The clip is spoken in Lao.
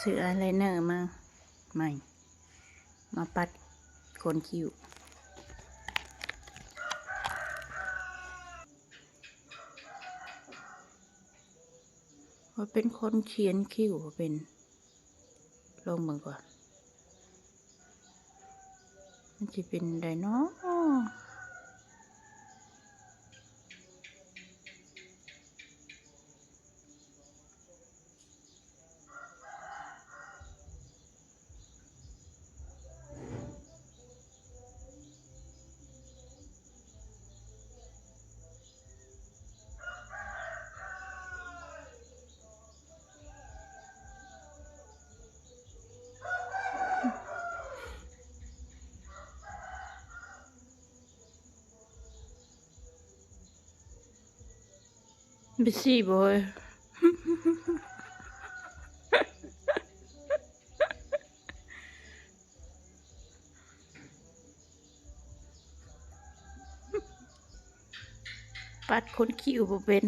ຊື້ອາຍໄລເນີມາໃໝ່ ມາປັດຂົນຄິ້ວ. ວ່າເປັນຄົນຂຽນຄິ້ວບໍ່ເປັນ. ລອງເບິ່ງກ່ອນ ມັນຊິເປັນໃດເນາະ? ບິຊີບໍ່ເອີຍ? ປັດຂົນຄິ້ວບໍ່ເປັນ.